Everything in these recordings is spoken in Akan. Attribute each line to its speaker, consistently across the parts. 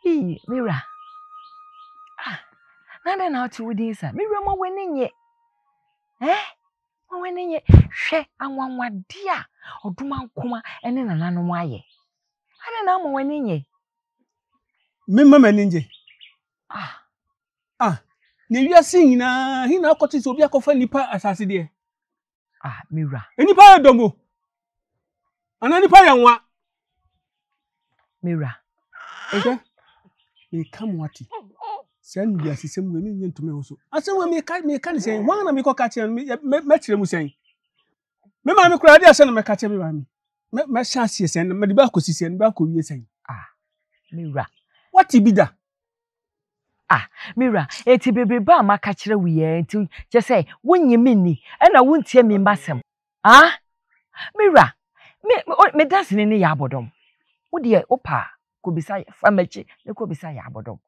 Speaker 1: Me wura. Ah, na dɛn na wote wo din sa? Me wura ma w'ani nye. Eh? Ma w'ani nye. Hwɛ anwanwade a ɔdomankoma ne nananom ayɛ. Adɛn na ama w'ani nye?
Speaker 2: Memma m'ani ngye.
Speaker 1: Ah.
Speaker 2: Ah, na wiase nyinaa he na akɔte sɛ obi akɔfa nnipa asase deɛ?
Speaker 1: Ah, me wura.
Speaker 2: Nnipa yɛ dɔm o. Anaa nnipa yɛ nwa.
Speaker 1: Me wura.
Speaker 2: Hwɛ, meka mo ate. Saa nnuasesɛm wei menyɛ ntumi ho so. Asɛm wei meka meka ne sɛn? Hwan na mekɔka kyerɛ no? Mɛkyerɛ mu sɛn? Me maame koraa ade asɛ na mɛka kyerɛ me maame. Mɛhyɛ aseɛ sɛn? Mede bɛ akɔsi sɛn? Mede bɛ akɔwie sɛn?
Speaker 1: Ah, me wura.
Speaker 2: Wate bi da?
Speaker 1: Ah, me wura, eti bebrebe a maka kyerɛ wo yi nti kyerɛ sɛ wonnye me nni ɛna wontie me m'asɛm. Ah, me wura, me me danseni ne yɛ abɔdɔm. Wo deɛ wopɛ a kɔbisa fa m'akyi na kɔbisa yɛ abɔdɔm.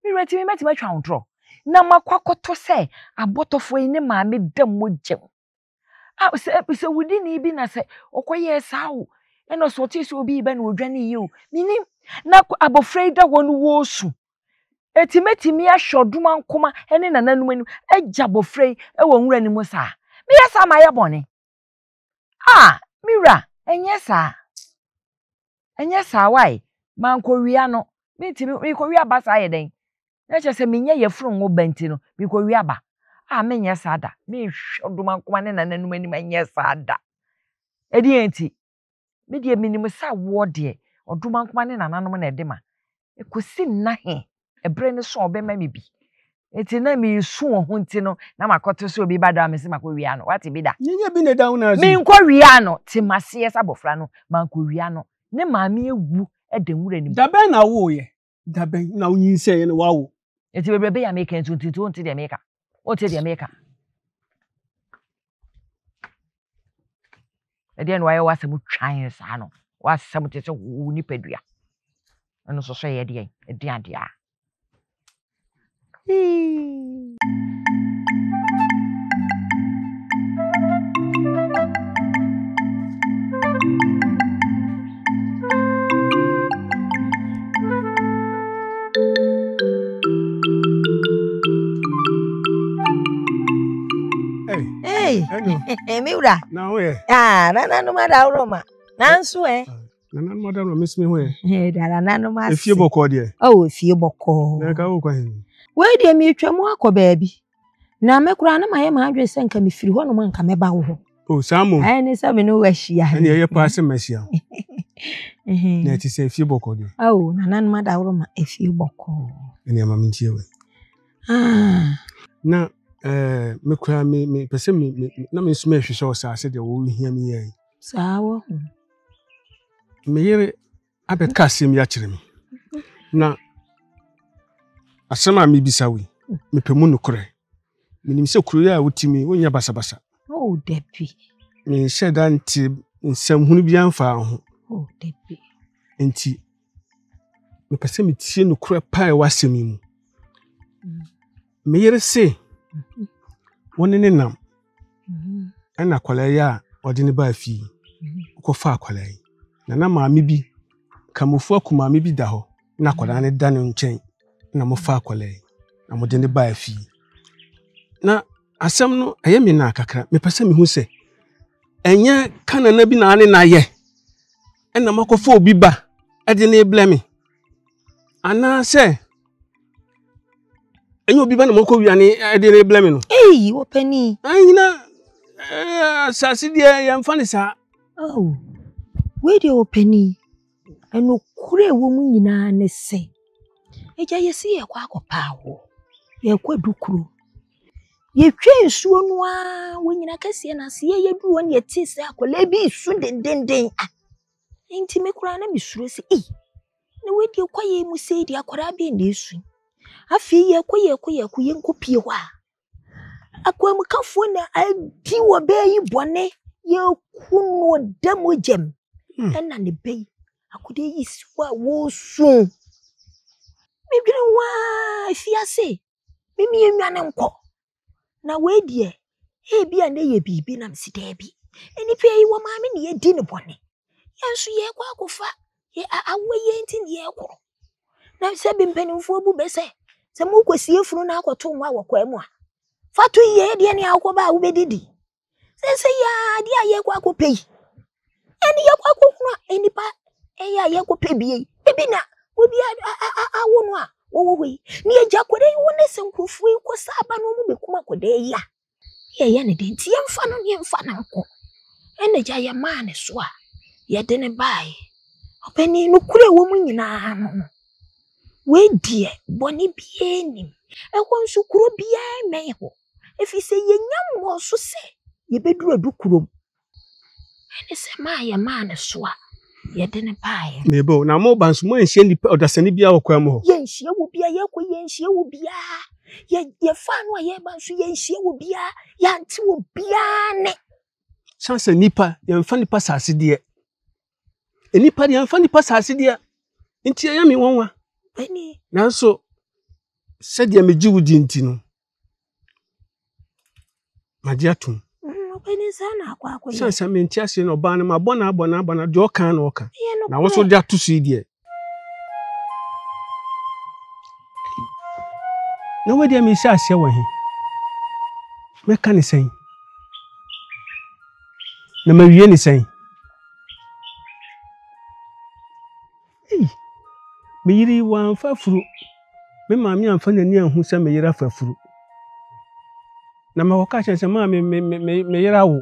Speaker 1: Me wura tumi mɛtumi atwa wo ntorɔ na makɔ akɔto sɛ abɔtɔfoɔ yi ne maame da mogya mu. Ah, sɛ sɛ wudini bi na sɛ ɔkɔyɛɛ saa o, ɛna sɛ ɔtee sɛ obi reba na odwane yi o, menim. Na abɔfra yi da hɔ no wɔresu. Eti mɛtumi ahwɛ ɔdomankoma ne nananom anim agya abɔfra yi wɔ nwura no mu saa? Meyɛ saa mayɛ bɔne. Ah, me wura, ɛnyɛ saa. Ɛnyɛ saa, why? Mankɔwia no. Mentumi, mekɔwia ba saa yɛ dɛn? Na kyerɛ sɛ menyɛ yafunu ngo ba nti no, mekɔwia ba. Ah, menyɛ saa da. Menhwɛ ɔdomankoma ne nananom anim ɛnyɛ saa da. Ɛdeɛn nti? Me deɛ menim sɛ awoɔ deɛ, ɔdomankoma ne nananom na ɛde ma. Ɛkɔsi nna he, ɛberɛ no so a ɔbɛma me bi. Nti na meresu wɔ ho nti no, na makɔto sɛ obi ba da a mese makɔwia no. Wate bi da?
Speaker 2: Nyɛ bi na ɛda wo nan ase.
Speaker 1: Menkɔwia no. Te maseɛ sɛ abɔfra no, mankɔwia no. Ne maame awu da nwura no mu.
Speaker 2: Da bɛn na wowoeɛ? Da bɛn na wonyinsɛeɛ na woawo?
Speaker 1: Nti bebrebe a meka nti nti wonte deɛ meka. Wonte deɛ meka. Ɛdeɛ na wayɛ w'asɛm twan saa no. W'asɛm te sɛ wo nipadua. Ɛno nso so ɛyɛ deɛn? Ɛdeɛn adeɛ a.
Speaker 3: Hey, me wura.
Speaker 2: Na wo yɛ.
Speaker 3: Ah, nananom adaworoma. Nanso ɛ. Eh.
Speaker 2: Nananom adaworoma mesi me ho ɛ.
Speaker 3: Eh, da nananom ase.
Speaker 2: Efie bɔkɔɔ deɛ.
Speaker 3: Oh, efie bɔkɔɔ.
Speaker 2: Na nka wo kɔ he.
Speaker 3: Wei deɛ metwa mu akɔ baabi. Na me koraa na mayɛ m'adwene sɛ nka mefiri hɔnom a nka mɛba wo hɔ.
Speaker 2: O saa mmom.
Speaker 3: Ɛne sɛ me ne wo ahyia.
Speaker 2: Ɛne ɛyɛ paa sɛ mahyia wo. Na ɛte sɛ efie bɔkɔɔ deɛ.
Speaker 3: Ao, nananom adaworoma efie bɔkɔɔ.
Speaker 2: Ɛne ama mentie wei.
Speaker 3: Ah.
Speaker 2: Na eh, me koraa me me pɛ sɛ me me na me nso mehwehwɛ wo saa sɛdeɛ wohia me yɛ yi.
Speaker 3: Saa wɔ ho.
Speaker 2: Me yere abɛka asɛm yi akyerɛ me. Na asɛm a mebisa wo yi, mepɛ mu nokorɛ. Menim sɛ kuro yi a wote mu yi, wonyɛ basabasa.
Speaker 3: Oh, dabi.
Speaker 2: Menhyɛ da nte nsɛm hunu biara mfaa wo ho.
Speaker 3: Oh, dabi.
Speaker 2: Nti, mepɛ sɛ metie nokorɛ paa ɛwɔ asɛm yi mu. Me yere se, wo ne ne nam. Ɛna akwadaa yi a ɔde no baa fie yi, wokɔfa akwadaa yi. Na na maame bi, Nkramofoɔ aku maame bi da hɔ, na akwadaa no da ne nkyɛn, na mofa akwadaa yi, na mode no baa fie. Na asɛm no, ɛyɛ me naa kakra. Mepɛ sɛ mehu sɛ, ɛnyɛ Kanana bi na ane na ayɛ, ɛna makɔfa obi ba ɛde no rebrɛ me. Anaasɛ ɛnyɛ obi ba na mɔkɔ wia ne ɛde ne blɛ me no.
Speaker 3: Eyi wɔ panin.
Speaker 2: Anyina asase deɛ yɛmfa ne saa.
Speaker 3: Oh, wei deɛ wɔ panin. Ɛnokorɛ ɛwɔ mu nyinaa ne sɛ, agya yɛsi yɛkɔ akɔpa awoɔ, yɛkɔ adukuro. Yɛtwa nsuo no ara wɔ nyina kɛseɛ no ase, yɛyɛduru hɔ no yɛtee sɛ akwadaa bi resu dendenden. Ah, nti me koraa na mesuro sɛ, ei, Na wei deɛ kwaeɛ yi mu sei deɛ akwadaa bɛn na ɛresu yi? Afei yɛrekɔ yɛrekɔ yɛrekɔ yɛnkɔpie hɔ a, akwanmukafoɔ na adi ɔbaa yi bɔne. Yɛku no ɔda mogya mu. Hmm. Ɛna ne ba yi, akwadaa yi si hɔ a wɔresu. Medwene ho ara afiase. Me mmienwane nkɔ. Na wei deɛ, ebia na ɛyɛ biribi na mese daabi. Nnipa yi wɔ maame na yɛdi no bɔne. Yɛn nso yɛrekɔ akɔfa yɛ awoɔ yɛ nti ne yɛrekɔ. Na sɛ bi mpanimfoɔ bu bɛ sɛ, sɛ mokɔsie funu no akɔto nwa wɔ kwaa mu a, fa to yie deɛ ne akɔba a wobɛdidi. Seesei yi ara adeɛ a yɛrekɔ akɔpɛ yi, ɛne yɛkɔ akɔhunu a nnipa ɛyɛ a yɛrekɔpɛ bi yi, ebi na obi awo no a wɔwɔ hɔ yi. Na yɛgya akwadaa yi hɔ ne sɛ nkurɔfoɔ yi kɔ saa ba no wɔn bɛkum akwadaa yi a, yɛyɛ ne dɛn nti yɛmfa no ne yɛmfa no nkɔ. Ɛna gya yɛmaa ne so a yɛde no baeɛ. Ɔpanin nokorɛ ɛwɔ mu nyinaa no no, wei deɛ bɔne biara nnim. Ɛhɔ nso kuro biara mmɛn hɔ. Ɛfiri sɛ yɛnnya mmɔɔ so sɛ yɛbɛduru adu kurom. Ɛne sɛ maa yɛmaa no so a, yɛde no baeɛ.
Speaker 2: Meba o, na moba nso moanhyia nnipa ɔdasani biara wɔ kwan mu hɔ?
Speaker 3: Yɛnhyia wɔ biara, yɛkɔ yɛnhyia wɔ biara. Yɛ yɛfaa no a yɛreba nso yɛnhyia wɔ biara, yɛante wɔ biara ne.
Speaker 2: San sɛ nnipa, yɛmfa nnipa saase deɛ. Nnipa deɛ yɛmfa nnipa saase deɛ. Nti ɛyɛ me nwanwa. Nanso sɛdeɛ megye wo di nti no, Magye atom. Sɛ sɛ mente aseɛ na ɔbaa no mabɔ no abɔ no abɔ no deɛ ɔka na ɔka na wo so de ato so yi deɛ na wo deɛ mehyɛ aseɛ wɔ he mɛka ne sɛn na mawie ne sɛn Ei! Me yere yi, wamfa afuro. Me maame amfa n'ani anhu sɛ me yere afa afuro. Na mekɔka kyerɛ sɛ maame me me me me yere awo.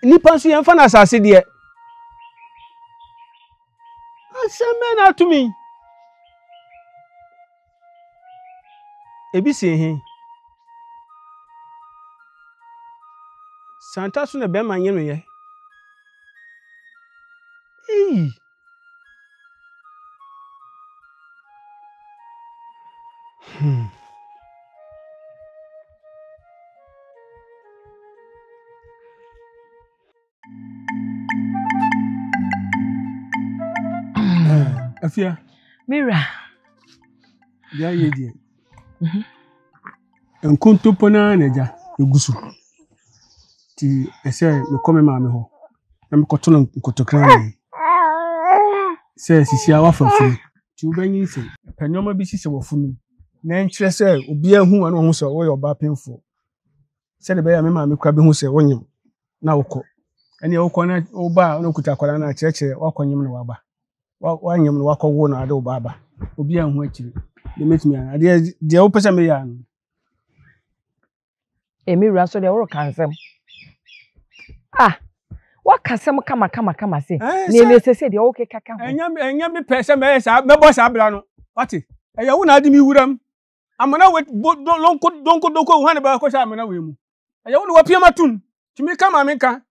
Speaker 2: Nnipa nso yɛmfa no asase deɛ. Asɛm bɛn na ato me yi? Ebi si he? Santa so na bɛrima nyemeeɛ. Ei! Hmm. Afia.
Speaker 1: Mira.
Speaker 2: Deɛ ayɛ deɛ. Mhm. Nkontompo no ara na agya ɛgu so. Nti ɛsɛ mekɔ me maame hɔ na mekɔto no nkotokra ne sɛ sisi a wafa funu nti wobɛnyinsɛn. Pɛ nneɛma bi sisi wɔ funu na ɛnkyerɛ sɛ obiara hu a na ɔhu sɛ woyɛ ɔbaa pemfoɔ. Sɛdeɛ ɛbɛyɛ a me maame koraa bɛhu sɛ wonyem na wokɔ. Ɛnneɛ wokɔ na woba a na wokuta akwadaa no a kyerɛkyerɛ woakɔnyem na waba. Woanyem no woakɔwo na ade wo ba aba. Obiara nhu akyire. Deɛ mɛtumi ayɛ adeɛ deɛ wopɛ sɛ meyɛ ano.
Speaker 1: Emi wura nso deɛ woreka nsɛm. Ah, waka asɛm kama kama kama se. Nea ɛsɛ sɛ deɛ wokeka ka ho.
Speaker 2: Ɛnyɛ me pɛ sɛ mɛyɛ saa mɛbɔ saa bra no. Wate? Ɛyɛ wo na ade me wuram. Amena wei bo do lonko donko donko hwan na bɛkɔhyɛ amena wei mu? Ɛyɛ wo na wapia ma tum. Tumi ka ma menka.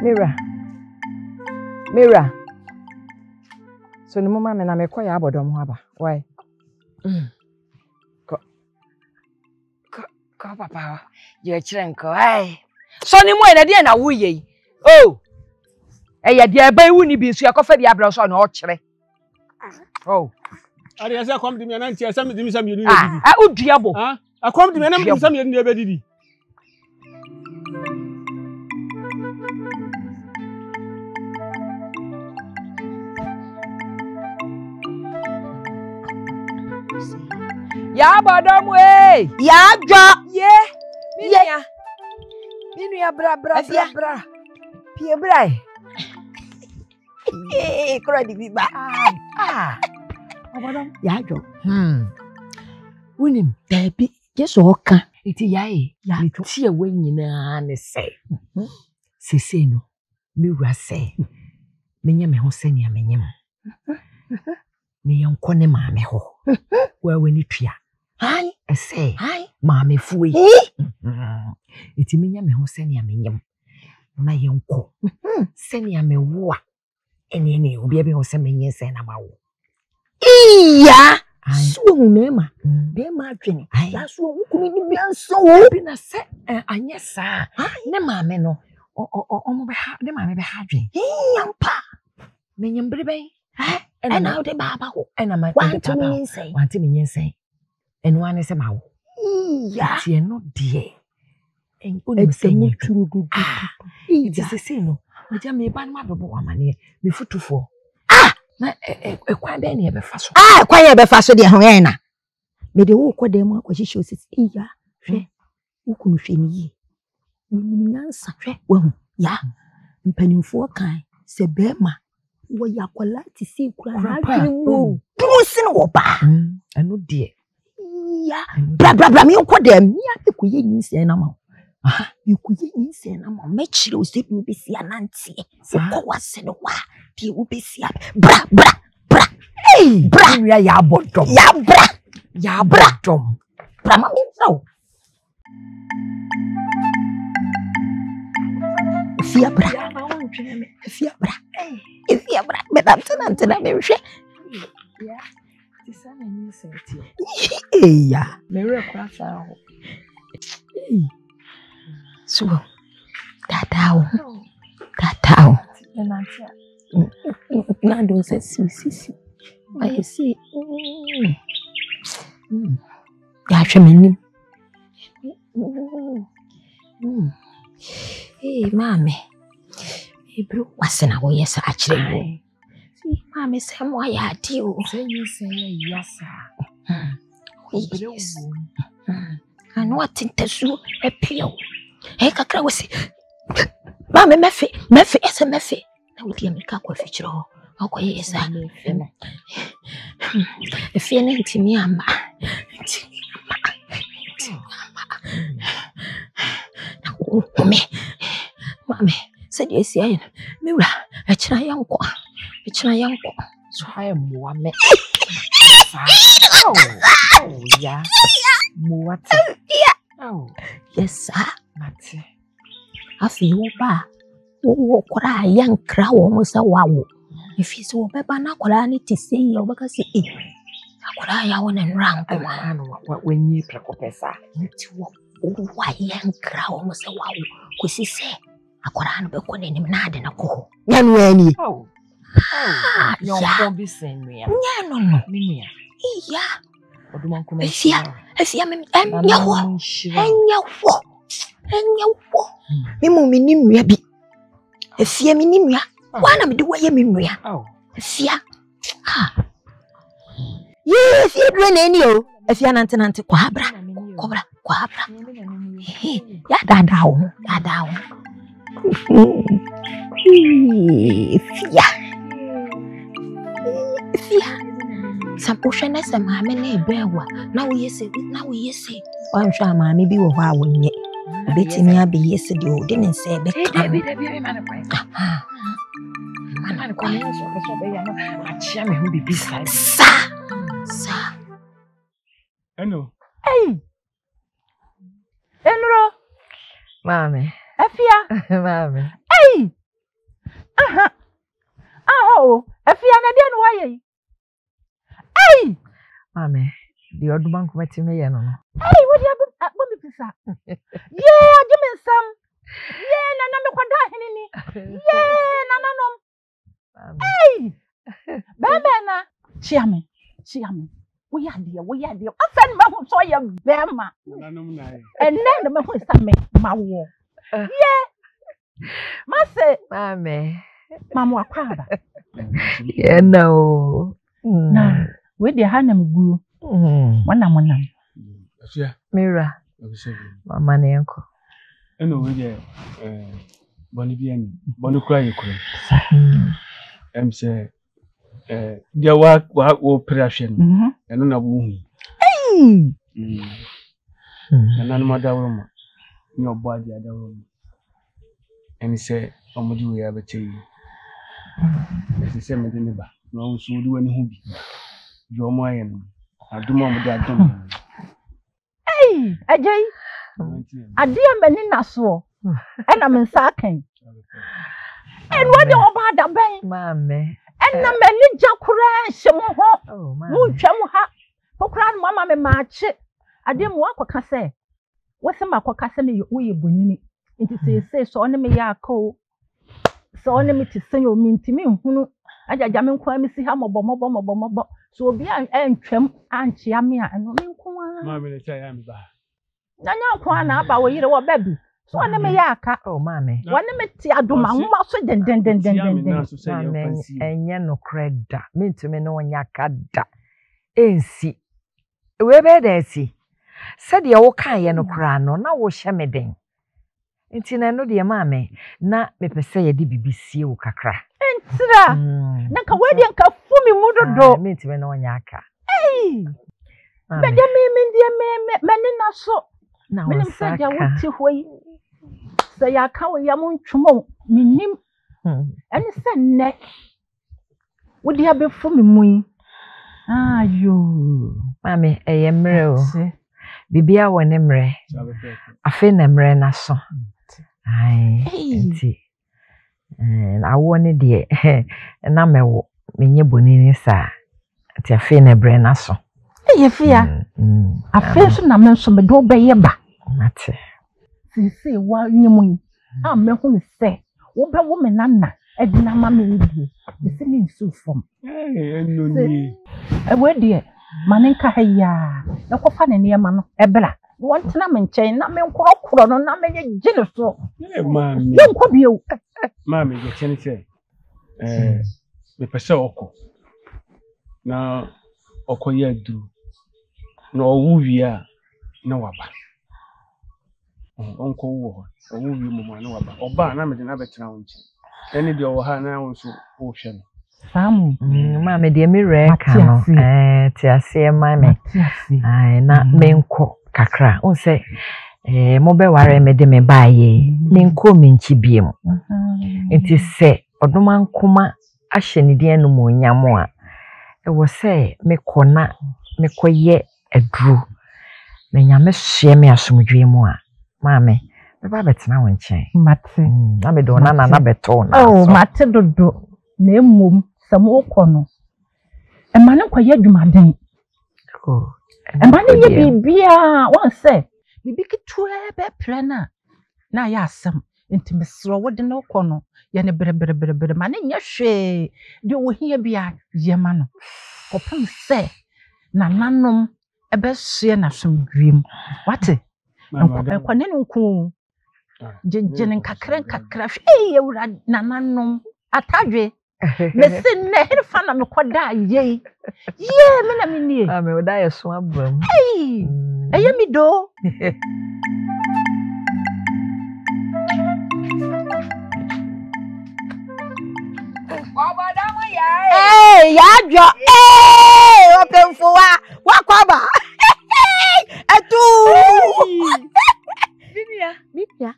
Speaker 1: Mira. Mira. So ne mo ma me na mekɔ yɛ abɔdɔm ho aba. Why? Mm. Kɔ. Kɔ kɔ papa hɔ. Gye akyerɛ nkɔ. Ai. Sɔ ne mu ɛ na deɛ na woyɛ yi. Oh. Ɛyɛ deɛ ɛbɛn wo ni bi nso yɛkɔfa bi abrɛ so na ɔkyerɛ. Oh.
Speaker 2: Ade ɛsɛ kɔm de mi ana nti ɛsɛ mi de mi sɛ mienu na didi.
Speaker 1: Ah, wodua bo.
Speaker 2: Ah, akɔm de mi ana mi sɛ mienu na ebedidi.
Speaker 1: Yabɔdɔm ee.
Speaker 3: Yadwa.
Speaker 1: Ye. Me nua. Me nua bra bra bra bra. Pie bra.
Speaker 3: Ee, kura di bi ba.
Speaker 1: Ah. Ɔbɔdɔm.
Speaker 3: Yadwa.
Speaker 1: Hmm. Wonim.
Speaker 3: Dabi. Gye sɛ ɔka.
Speaker 1: Nti yae, ne tiawa nyinaa ne sɛ, seesei no, me wura sɛ menyɛ me ho sɛnea menyem na yɛnkɔ ne maame hɔ. Woa w'ani tua. Ɛsɛ maamefoɔ yi. Nti menyɛ me ho sɛnea menyem na yɛnkɔ. Sɛnea mewo a ɛne ɛne obiara bɛhu sɛ menyinsɛn na mawo.
Speaker 3: Iya! So ehu mmarima, mmarima adwene. Yaa so ehu kunu ni bi nso o.
Speaker 1: Bi na sɛ anyɛ saa ne maame no ɔmo bɛha ne maame bɛha adwene.
Speaker 3: Ampa.
Speaker 1: Menyim bere bɛn.
Speaker 3: Ɛna wode baaba hɔ.
Speaker 1: Ɛna ma
Speaker 3: wante me nyinsɛn.
Speaker 1: Wante me nyinsɛn. Ɛno ara ne sɛ mawo.
Speaker 3: Iya.
Speaker 1: Nti ɛno deɛ wonim sɛ nyɛ
Speaker 3: turududu.
Speaker 1: Nti sesei no, agya meba no mabɛbɔ wo amaneɛ, me fotufoɔ.
Speaker 3: Ah!
Speaker 1: Na ɛkwan bɛn na yɛbɛfa so?
Speaker 3: Ah, kwan yɛ bɛfa so deɛ ho yɛn na. Mede wo kɔ dan mu akɔhyehyɛ osisi. Iya, hwɛ. Wo kunu hwɛ no yie. Wɔnim nyansa hwɛ wahu. Ya, mpanimfoɔ kan sɛ bɛrima wɔyɛ akwadaa te sɛ kura n'adwene mu duru sene ɔbaa.
Speaker 1: Ɛno deɛ.
Speaker 3: Ya, bra bra bra menkɔ dɛm. Mea mekɔyɛ nyinsɛn no ama wo. Mekɔyɛ nyinsɛn no ama wo. Mɛkyerɛ wo sɛdeɛ wobɛsi ananteɛ. Wokɔ w'ase no hɔ a, deɛ wobɛsi a. Bra bra bra. Bra.
Speaker 1: Nua yɛ abɔ dɔm.
Speaker 3: Ya bra.
Speaker 1: Yɛ abɔ dɔm.
Speaker 3: Bra ma menkyerɛ wo. Efia bra. Efia bra. Efia bra. Menantenante na menhwɛ. Eya.
Speaker 1: Mewerɛ kora saa hɔ.
Speaker 3: So, daadaa wo ho. Daadaa wo. Na de wo nsa si wo sisi. Ayɛ sei. Yɛahwɛ m'anim. Ee maame, ebere wase na woyɛ saa kyerɛ me. Maame sɛ mo ayɛ adeɛ o.
Speaker 1: Sɛ nyinsɛn yɛ ya saa. Ebere wɔ mu.
Speaker 3: Ano ate ntasuo apia o. Ɛyɛ kakra wɔ se. Maame mɛfe mɛfe ɛsɛ mɛfe. Na wodi mmirika kɔ afikyire hɔ ɔkɔyɛɛ saa. Efie no ntumi amma ntumi amma ntumi amma. Na wohome maame sɛdeɛ esi ayɛ no me wura ɛkyena yɛnkɔ ɛkyena yɛnkɔ.
Speaker 1: So ha yɛ mmoa me. Saa. Oh, oh, ya. Mmoa te.
Speaker 3: Yɛ saa.
Speaker 1: Mate.
Speaker 3: Afei woba a Wowɔ koraa a yɛnkra wɔn sɛ wɔawo. Ɛfiri sɛ wɔbɛba na akwadaa no te sei a wɔbɛka sɛ ei akwadaa a yɛawo no nnora nko ara.
Speaker 1: Na wanyi prɛko pɛ saa.
Speaker 3: Nti wowo a yɛnkra wɔn sɛ wɔawo kɔsi sɛ akwadaa no bɛkɔ n'anim na ade no kɔ hɔ. Nyɛ no ara nie.
Speaker 1: Nyɔnko bi sen nua.
Speaker 3: Nyɛ no no.
Speaker 1: Me nua.
Speaker 3: Iya. Efia, efia me ɛnyɛ hɔ. Ɛnyɛ hɔ. Ɛnyɛ hɔ. Me mu me ni nua bi. Efia me ni nua. Wa na me de wɔyɛ me nua. Efia. Ha. Yee, efia duro na ɛni o. Efia nante nante kɔ abra. Kɔ bra, kɔ abra. Ya daadaa wo ho, daadaa wo ho. Efia. Efia. Sɛ wohwɛ na sɛ maame no rebɛn wo a, na woyɛ sɛ na woyɛ sɛ. Woanhwɛ a maame bi wɔ hɔ a wonyɛ. Obetumi abɛyɛ sɛ deɛ ɔde ne nsa ɛbɛka no.
Speaker 1: Ma no kwan.
Speaker 3: Saa. Saa.
Speaker 2: Ɛno.
Speaker 4: Ei! Enuro.
Speaker 1: Maame.
Speaker 4: Afia.
Speaker 1: Maame.
Speaker 4: Ei! Aha. Aha o. Afia na deɛ no wayɛ yi. Ei!
Speaker 1: Maame, deɛ ɔdoma nkoma ti meyɛ no no.
Speaker 4: Ei, wode abɔ me pisa. Yee, agye me nsam. Yee, nana mekɔda ahene ni. Yee, nananom. Ei! Bɛrima na kyia me, kyia me. Woyɛ adeɛ, woyɛ adeɛ. Afei na mahu sɛ ɔyɛ bɛrima. Ɛnɛ na mahu sɛ me ma woɔ. Yɛ! Mase.
Speaker 1: Maame.
Speaker 4: Maame wakɔ aba.
Speaker 1: Yɛ na o.
Speaker 4: Na wei deɛ ha na meguo. Wɔnam wɔnam.
Speaker 1: Mewura. Mama ne yɛnkɔ.
Speaker 2: Ɛna wei deɛ bɔne bi ani bɔne kura yɛ kura ɛm sɛ deɛ wa wa wɔpere ahwɛ no ɛno na wohu yi nananom adaworo ma ne ɔbɔ adeɛ adaworo ma ɛne sɛ wɔde wei abɛkyɛ yi ɛsɛ sɛ mede ne ba na wɔn nso wode w'ani ho bi deɛ wɔn ayɛ no adom a wɔde adom no
Speaker 4: Ei, agya yi, adeɛ a m'ani na soɔ ɛna me nsa aka yi. Ɛnua deɛ ɔba ada bɛn. Ɛna m'ani gya koraa nhyɛ mo ho.
Speaker 1: Oh,
Speaker 4: mo ntwa mu ha. Kokoraa no mo ama me maakye. Adeɛ mu wakɔka sɛ, wosɛ makɔka sɛ meyɛ woyɛ bonini. Nti seesei sɛ ɔne me yɛ aka o, sɛ ɔne me te sɛn o, mentumi nhunu. Agya me nko ara mesi ha mmɔbɔ mmɔbɔ mmɔbɔ mmɔbɔ. So obi a antwam ankyea me a, ɛno me nko ara.
Speaker 2: Maame na ɛkyɛ yɛ a meba ha.
Speaker 4: Na nya nko ara na aba wo yere wɔ ba bi. So ɔne me yɛ aka.
Speaker 1: Oh, maame.
Speaker 4: Wɔne me te adoma nwoma so dendendendenden.
Speaker 1: Maame, ɛnyɛ nokorɛ da. Mentumi ne wo nyɛ aka da. Ɛnsi. Wei bɛyɛ dɛn asi? Sɛdeɛ wokaeɛ no koraa no, na wohyɛ me den. Nti na ɛno deɛ maame, na mepɛ sɛ yɛde biribi sie wo kakra.
Speaker 4: Ntira! Na nka wei deɛ nka fu me mu dodo.
Speaker 1: Mentumi ne wo nyɛ aka.
Speaker 4: Ei! Bɛdeɛ me me deɛ me me m'ani na so. Menim sɛ deɛ wote hɔ yi, sɛ yɛaka wo yam ntwom o, mennim. Ɛne sɛ nnɛ, Wode abɛfu me mu yi. Ayoo.
Speaker 1: Maame, ɛyɛ mmerɛ o. Biribiara wɔ ne mmerɛ. Afei na mmerɛ no aso. Nti, awoɔ no deɛ, na mɛwo. Menyɛ bonini saa. Nti afei na berɛ no aso.
Speaker 4: Ɛyɛ fia. Afei nso na me nso mede wo bɛyɛ ba.
Speaker 1: Mate.
Speaker 4: Seesei woanyem yi a mɛhunu sɛ wobɛwo me nana de no ama me yi deɛ, mese mensiw fam. Ɛwei deɛ, ma ne nka ha yi ara na kɔfa ne nneɛma no bra na ɔntena me nkyɛn na menkorɔkorɔ no na menyegye ne so. Yɛnkɔ bio.
Speaker 2: Maame, deɛ ɛteɛ ne sɛ, mepɛ sɛ ɔkɔ na ɔkɔyɛ aduro na ɔwo wie a na waba. Ɔnkɔwo wɔ hɔ. Ɔwo wie mmom a na waba. Ɔba a na mede no abɛtena wo nkyɛn. Ɛne deɛ ɔwɔ ha na wo nso wohwɛ no.
Speaker 4: Saa mu.
Speaker 1: Maame deɛ me werɛ ka no te aseɛ ma me na menkɔ kakra. Wohu sɛ mobɛware me de me baeɛ yi, menkɔɔ me nkyi biom. Nti sɛ Ɔdomankoma ahyɛ ne din animuonyam a, ɛwɔ sɛ mekɔ na mekɔyɛ aduro. Na Nyame soɛ me asomdwoeɛ mu a, maame, mɛba abɛtena wo nkyɛn.
Speaker 4: Mate.
Speaker 1: Na mede wo nana no abɛtɔ wo nan
Speaker 4: Oh,
Speaker 1: so.
Speaker 4: mate dodo. Na mmom, sɛ mokɔ no, mma no nkɔyɛ adwumaden.
Speaker 1: Oh,
Speaker 4: Mma no nyɛ biribiara. Wɔn sɛ, biribi ketewaa bɛpra no a, na ayɛ asɛm. Nti mesrɛ wo, wode no kɔ no, yɛ no berebereberebere. Ma no nyɛ hwee. Deɛ ɔhia biara, yɛ ma no. Kɔpem sɛ nananom bɛsoɛ no asomdwoeɛ mu. Wate? Nkɔ ne no nko o. Gyegye no nkakra nkakra. Hwɛ, ei awura nananom, atadwe. Mese nnɛ hefa na mekɔdaa yei? Yee, me na menie.
Speaker 1: Maame, wo da yɛ so aba mu.
Speaker 4: Ei, ɛyɛ mi doo.
Speaker 3: Ee, yɛadwɔ. Ee, ɔpemfowa, wakɔ aba. Ɛtu.
Speaker 1: Minia.
Speaker 3: Minia.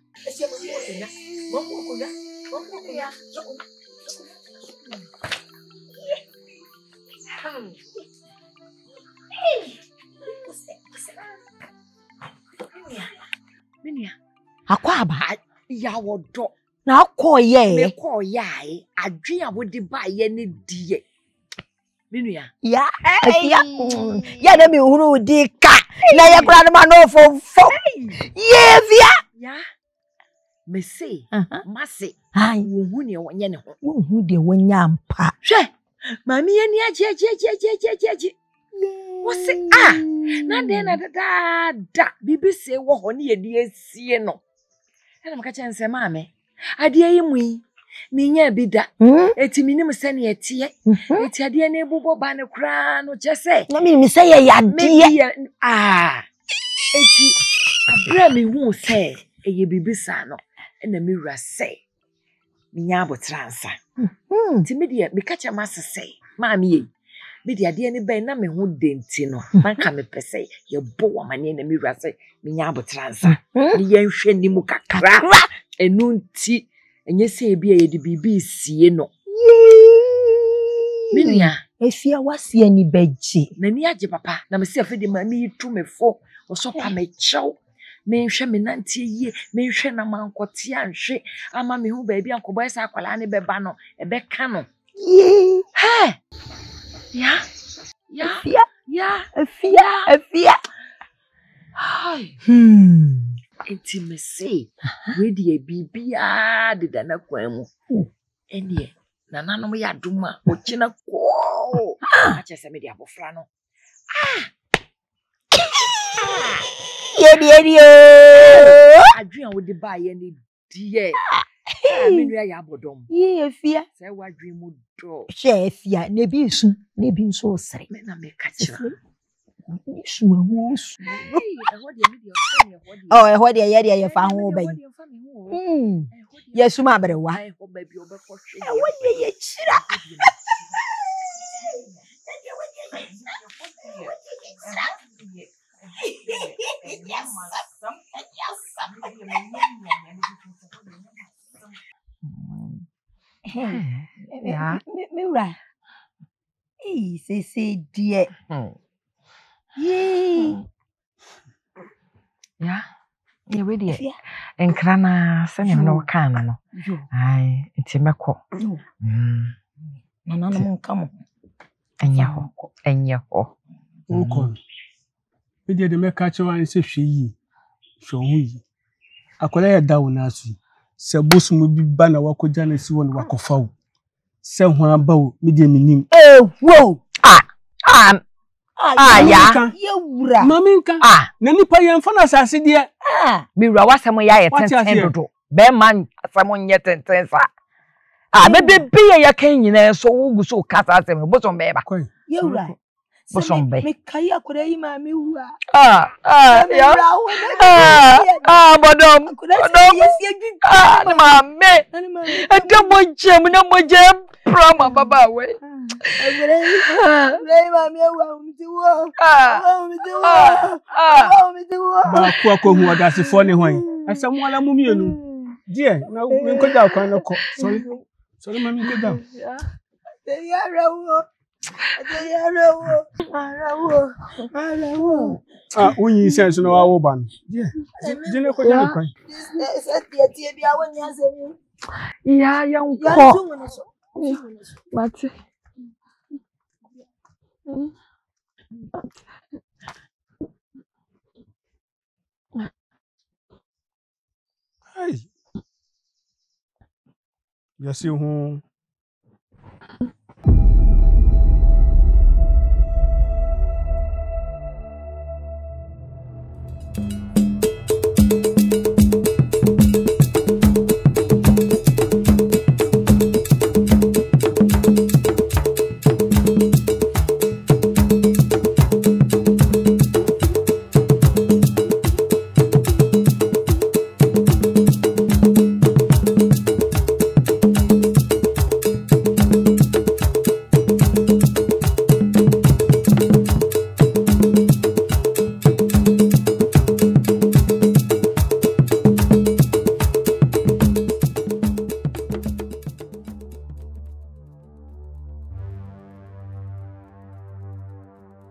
Speaker 1: Minia.
Speaker 3: Akɔ aba.
Speaker 1: Yawɔ dɔ.
Speaker 3: Na akɔ yɛ.
Speaker 1: Mekɔ yɛ ayi. Adwene a wode ba yɛ ne deɛ. Me nua.
Speaker 3: Ya. Ya. Ya na mi hunu di ka. Na yɛ kura no ma no fofo. Ye via.
Speaker 1: Ya. Me se. Mase. Wo hu ne wɔnyɛ ne ho.
Speaker 3: Wo hu de wɔnyɛ ampa.
Speaker 1: Hwɛ. Maame yɛ ni agye agye agye agye agye agye. Wo se ah. Na den na dadaada. Bibi se wɔ hɔ ne yɛ de asie no. Ɛna meka kyerɛ no sɛ maame, adeɛ yi mu yi, menyaa bi da. Eti menim sɛnea ɛteɛ. Eti adeɛ no ebobɔ ba no koraa no kyɛ sɛ.
Speaker 3: Na menim sɛ yɛyɛ adeɛ.
Speaker 1: Yɛ aa. Eti abere a mehuu sɛ ɛyɛ biribi saa no, ɛna me wura sɛ menya aboterɛ ansa. Nti me deɛ meka kyerɛ m'ase sɛ maame yei me deɛ adeɛ no bɛn na me ho de nti no na nka mepɛ sɛ yɛbɔ wɔ amaneɛ na me wura sɛ menya aboterɛ ansa ne yɛnhwɛ ne mu kakra. Ɛno nti ɛnyɛ sɛ ebi a yɛde biribi resie no. Me nua.
Speaker 3: Efia w'ase ani bɛgye.
Speaker 1: N'ani agye papa na mese afei deɛ maame yi tu me fo ɔsɔ pa me kyɛw. Menhwɛ me nanteɛ yie, menhwɛ na mankɔte anhwe ama me ho baabi ankɔbɔ ayɛ sɛ akwadaa no bɛba no, ɛbɛka no.
Speaker 3: Yee.
Speaker 1: Hɛ! Ya! Ya!
Speaker 3: Afia!
Speaker 1: Ya!
Speaker 3: Afia! Afia!
Speaker 1: Hai!
Speaker 3: Hmm.
Speaker 1: Nti me se, wei deɛ biribiara deda n'akwan mu. Ɛneɛ. Nananom yɛ adom a ɔkyena kɔɔ. Akyɛ sɛ mede abɔfra no. Ah!
Speaker 3: Yɛdi yɛdi ooo.
Speaker 1: Adwene a wode baayɛ ne deɛ. Ah, me nua yɛ abɔdɔm.
Speaker 3: Yie efia.
Speaker 1: Sɛ wadwene mu dɔ.
Speaker 3: Hwɛ efia na ebi nsu na ebi nso resere.
Speaker 1: Me na meka kyerɛ.
Speaker 3: Su ɛho su. Ɔ ɛhɔ deɛ yɛ deɛ yɛfa ho bɛyi. Yɛsum aberewa. Ɛhɔ deɛ yɛkyira. Me wura. Ei, seesei deɛ. Yee.
Speaker 1: Ya, yɛ wei deɛ nkra no ara sɛdeɛ me ne wo kaa no no. Ae, nti mɛkɔ.
Speaker 3: Nananom nka mo.
Speaker 1: Ɛnyɛ hɔ, ɛnyɛ hɔ.
Speaker 2: Wokɔ no, me deɛ deɛ mɛka akyerɛ wo ara ne sɛ hwɛ yie, hwɛ wo ho yie. Akwadaa yi a ɛda wo nan so yi, sɛ bosom bi ba na wakɔgya no asi hɔ na wakɔfa wo, sɛ ho aba o, me deɛ mennim.
Speaker 3: Ewo!
Speaker 1: Ah! Ah! Ah, ya.
Speaker 3: Yɛwura.
Speaker 2: Ma menka.
Speaker 1: Ah!
Speaker 2: Na nipa yɛmfa no asase deɛ.
Speaker 3: Ah!
Speaker 1: Me wura w'asɛm yɛ ayɛ
Speaker 2: Wate
Speaker 1: tenten
Speaker 2: aseɛ?
Speaker 1: dodo. Bɛrima asɛm nyɛ tenten saa. Ah, bebe bi yɛ yɛka nyinaa nso wogu so ka saa asɛm yi, bosom bɛɛba.
Speaker 2: Kɔe.
Speaker 3: Yɛwura.
Speaker 2: Sɔre kɔ.
Speaker 1: Bosom bɛ.
Speaker 3: Mekae akwadaa yi maame wu a.
Speaker 1: Ah, ah, ya. Ah, ah, bɔdɔm. Bɔdɔm. Ah, ne maame. Ɛda mogya mu na mogya mpra ma ababaawa yi.
Speaker 3: Akwadaa yi, akwadaa yi maame awu ahomete wo.
Speaker 1: Ah,
Speaker 3: Ahomete wo.
Speaker 1: ah, ah.
Speaker 3: Ahomete wo.
Speaker 2: Baako akɔhu ɔdasefoɔ ne hwan? Ɛsɛ mo ara mo mmienu. Deɛ, na menkɔgya wo kwan no kɔ. Sɔre, sɔre ma menkɔgya wo.
Speaker 3: Ɛyɛ awerɛhoɔ.
Speaker 2: Ah, wonyinsɛn so na wawo ba no. Deɛ, gyina kɔgya ne kwan.
Speaker 1: Ya, yɛnkɔ. Mate.
Speaker 2: Hey. Yɛse ho.